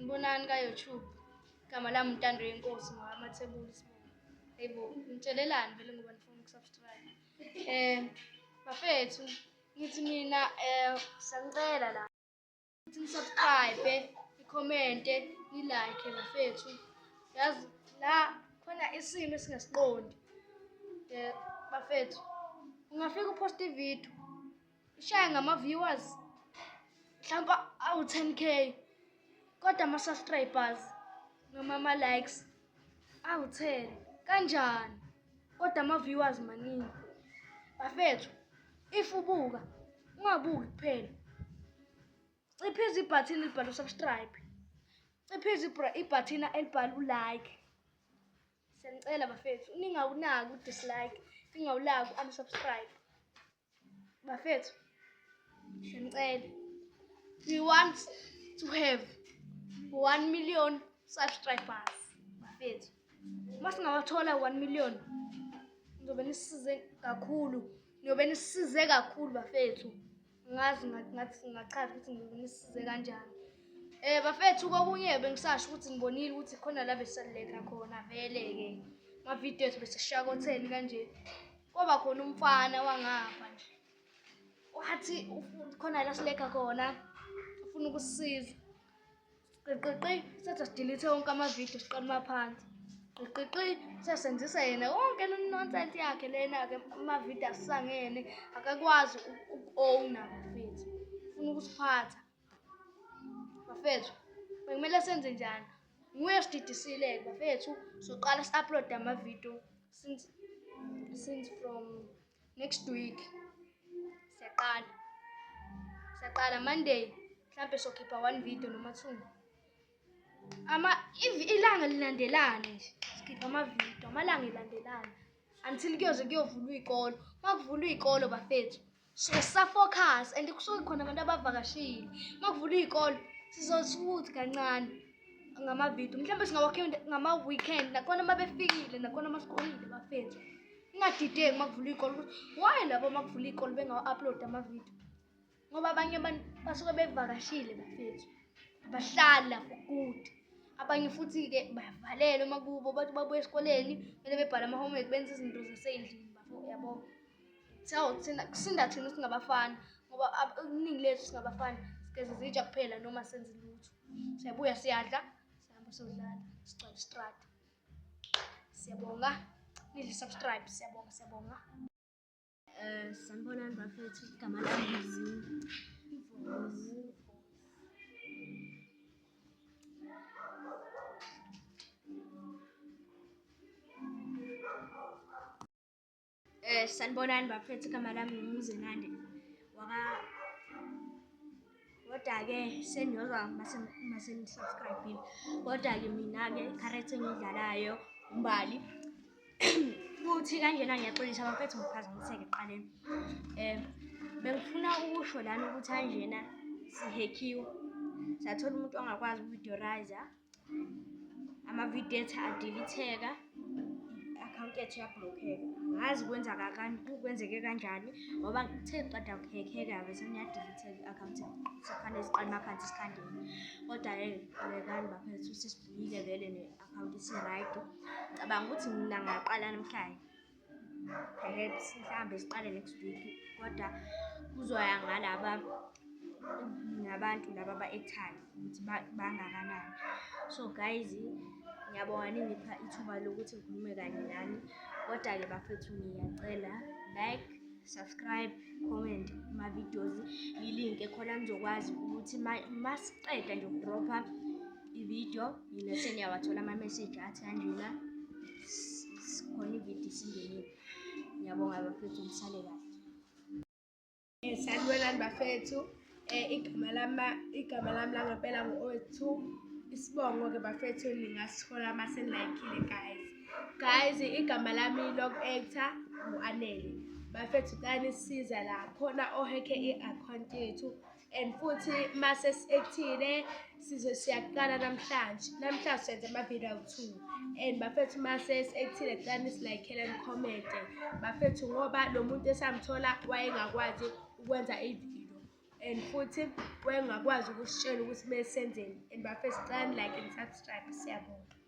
Sanibonani ka-YouTube. Igama lami uNtando yeNkosi ngowamathebula isibongo. Hayibo, ngitshelelani vele ngoba nifuna ukusubscribe. Bafethu, ngithi mina siyangicela la ukuthi nisubscribe, nikhomente, nilike bafethu. Yazi la khona isimo esingasiqondi. Bafethu, ungafika upost ivideo ishaye ngama-viewers mhlawumpe awu-10K kodwa ama-subscribers noma ama-likes awu-10 kanjani kodwa ama-viewers maningi bafethu. If ubuka ungabuki kuphela, ciphiza ibhathini elibhala usubscribe, ciphiza ibhathini elibhala ulike. Siyanicela bafethu ningawunaki u-dislike, ningawulaki u-unsubscribe bafethu, siyanicela. We want to have 1 million subscribers bafethu. Uma singawathola 1 million nizobe nisisize kakhulu, niyobe nisisize kakhulu bafethu. Ngazi ngathi ngingachaza ukuthi ngizobe nisisize kanjani. Bafethu, kokunye bengisasho ukuthi ngibonile ukuthi khona la besaleka khona vele-ke amavidiyo ethu besishaya ko-10 kanje. Kwaba khona umfana wangapha nje wathi khona la silekha khona ufuna ukusisiza. Qiqiqi sathi asidelete wonke amavidiyo siqale maphansi. Qiqiqi sesenzisa yena wonke le nonsense yakhe lena-ke, amavidiyo asisangene, akakwazi uku-owna bafethu, ufuna ukusiphatha bafethu. Bekumele senze njani? Nguye osididisile-ke bafethu. Soqala si-upload amavidiyo since from next week. Siyaqala Monday, mhlampe sokhipha 1 video noma 2. Ilanga lilandelane nje sikhipha amavidiyo, amalanga elandelana until kuyoze kuyovulwa iy'kolo. Uma kuvulwa iy'kolo bafethu suke sisafocus and kusuke khona abantu abavakashile. Uma kuvulwa iy'kolo sizosuthi kancane ngamavidiyo, mhlawumbe singawakhipha ngama-weekend nakhona uma befikile, nakhona uma sikolile bafethu. Ningadideki uma kuvulwa iy'kolo ukuthi why labo uma kuvulwa iy'kolo bengawa-upload amavidiyo, ngoba abanye abantu basuke bevakashile bafethu, abahlali la for good. Abanye futhi-ke bayavalelwa emakubo, bathi babuya esikoleni kumele bebhale ama-homework, benze izinto zasendlini bafo, yabo. So thina kusinda thina singabafana, ngoba iningi lethu singabafana sigeza izitsha kuphela noma senze lutho. Siyabuya siyadla, sihamba siyodlala, sigcwale istradi. Siyabonga, nidle subscribe, siyabonga, siyabonga. Sanibonani bafethu, igama lami sanibonani bafethu, igama lami nguMuzenande waka. Kodwa-ke seniyozwa mase nisubscribe-ile. Kodwa-ke mina-ke i-character engiyidlalayo uMbali. Futhi kanjena ngiyaxolisa bafethu ngiphazamiseke ekuqaleni. Bengifuna ukusho lana ukuthi kanjena sihekhiwe. Sathola umuntu ongakwazi ukuvidiyorayiza, amavidiyo ethu adelitheka, i-akhawunti yethu yabhlokheka. Angazi kwenzeke kanjani ngoba kuthe kuqeda kuhekheka bese niyadilitheka i-akhawunti, sekufanele siqale maphansi sikhandele. Kodwa-ke qhubekani bafethu, sesivulile vele ne-akhawunti isi-right. Ngicabanga ukuthi mina ngingaqala namhlanje, perhaps mhlawumbe siqale next week, kodwa kuzoya ngalaba ngabantu laba aba-act-ayo ukuthi bangakanani. So guys, ngiyabonga ningipha ithuba lokuthi ngikhulume kanye nani. Kodwa-ke bafethu ngiyacela like, subscribe, comment kuma-videos, ngilinke khona nizokwazi ukuthi masiqeda nje ukudropha ividiyo nina seniyawathola ama-message athi kanjena khona ividiyo isingenile. Ngiyabonga bafethu, nisale kahle. Sanibonani bafethu. Igama lami langempela ngu-Owethu. Isibongo-ke bafethu ningasithola uma senilayikile guys. Guys, igama lami loku-actor ngu-Anele. Bafethu cela nisisiza la, khona ohekhe i-akhawunti yethu and futhi mase si-actile size siyaqala namhlanje. Namhlanje senza ama-video awu-2 and bafethu mase si-actile cela nisilayikhele, nikhomente bafethu, ngoba lo muntu esamthola wayengakwazi ukwenza ividiyo. And futhi wayengakwazi ukusitshela ukuthi kumele senzeni. And bafethu, cela like and subscribe. Siyabonga.